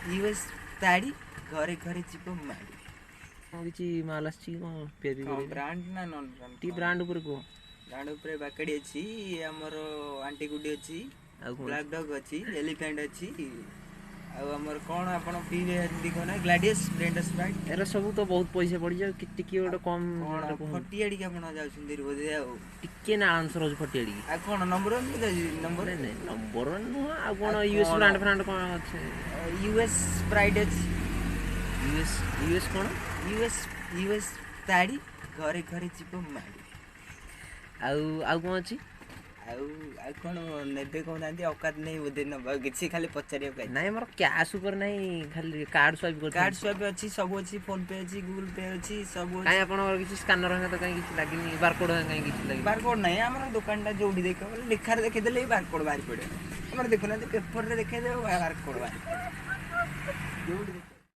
US ତାଡ଼ି, ଘରେ ଘରେ ଯିବ ମାଡ଼ି। କ'ଣ କିଛି ମାଲ ଆସିଛି କି କ'ଣ ପିଆପି ହଁ କରିବେ? ବ୍ରାଣ୍ଡ ନା ନନ୍ ବ୍ରାଣ୍ଡ? ଟିକେ ବ୍ରାଣ୍ଡ ଉପରେ କୁହ। ବ୍ରାଣ୍ଡ ଉପରେ ବାକାଡ଼ି ଅଛି, ଆମର ଆଣ୍ଟିଗୁଡି ଅଛି। ଆଉ କ'ଣ? ବ୍ଲାକ୍ ଡଗ୍ ଅଛି, ଏଲିଫ୍ୟାଣ୍ଟ ଅଛି। ଆଉ ଆମର କ'ଣ ଆପଣ ପିଇବେ ଏମିତି କହୁନା, ଗ୍ଲାଡିୟସ୍ ବ୍ରାଣ୍ଡ ସ୍ପ୍ରାଇଟ୍। ଏରା ସବୁ ତ ବହୁତ ପଇସା ପଡ଼ିଯାଉ, ଟିକେ ଗୋଟେ କମ୍ କ'ଣ ରେଟ୍ କୁହନ୍ତୁ। ଫଟି ଆଡ଼ିକି ଆପଣ ଯାଉଛନ୍ତି ବୋଧେ ଆଉ? ଟିକେ ନା ଆନ୍ସର ହେଉଛି ଫଟି ଆଡ଼ିକି। ଆଉ କ'ଣ ନମ୍ବର ଯାଉଛି? ନମ୍ବର ନାଇଁ ନାଇଁ, ନମ୍ବର ନୁହଁ। ଆଉ କ'ଣ? ଆଉ ୟୁଏସ୍ କ'ଣ? ବ୍ରାଣ୍ଡ ଫ୍ରାଣ୍ଡ କ'ଣ ଅଛି? ୟୁଏସ୍ ସ୍ପ୍ରାଇଟ୍ ଅଛି। ୟୁଏସ୍, ୟୁଏସ୍ କ'ଣ? ୟୁଏସ୍, ୟୁଏସ୍ ତାଡ଼ି, ଘରେ ଘରେ ଯିବ ମାଡ଼ି। ଆଉ କ'ଣ ଅଛି? ଆଉ କ'ଣ ନେବେ କହୁନାହାନ୍ତି? ଅକାତ ନେଇ ବୋଧେ ନେବା କିଛି, ଖାଲି ପଚାରିବାକୁ ଆସିଛି। ନାଇଁ, ଆମର କ୍ୟାସ୍ ଉପରେ ନାହିଁ, ଖାଲି କାର୍ଡ଼ ସ୍ୱାଇପ୍ କାର୍ଡ଼ କରିଥାନ୍ତି। ସ୍ୱାଇପ୍ ଅଛି, ସବୁ ଅଛି। ଫୋନ୍ ପେ ଅଛି, ଗୁଗୁଲ୍ ପେ ଅଛି, ସବୁ ଅଛି। କାଇଁ ଆପଣଙ୍କର କିଛି ସ୍କାନର ହେଙ୍କା ତ କାଇଁ କିଛି ଲାଗିନି, ବାରକୋଡ଼ କାଇଁ କିଛି ଲାଗିନି? ବାରକୋଡ଼ ନାହିଁ। ଆମର ଦୋକାନଟା ଯୋଉଠି ଦେଖିବ ଲେଖାରେ ଦେଖେଇଦେଲେ ବି ବାରକୋଡ଼ ବାହାରି ପଡ଼ିବ। ଆମର ଦେଖୁନାହାନ୍ତି, ପେପରରେ ଦେଖେଇଦେବ, ବାରକୋଡ଼ ବାହାରି ପଡ଼ିବ ଯୋଉଠି।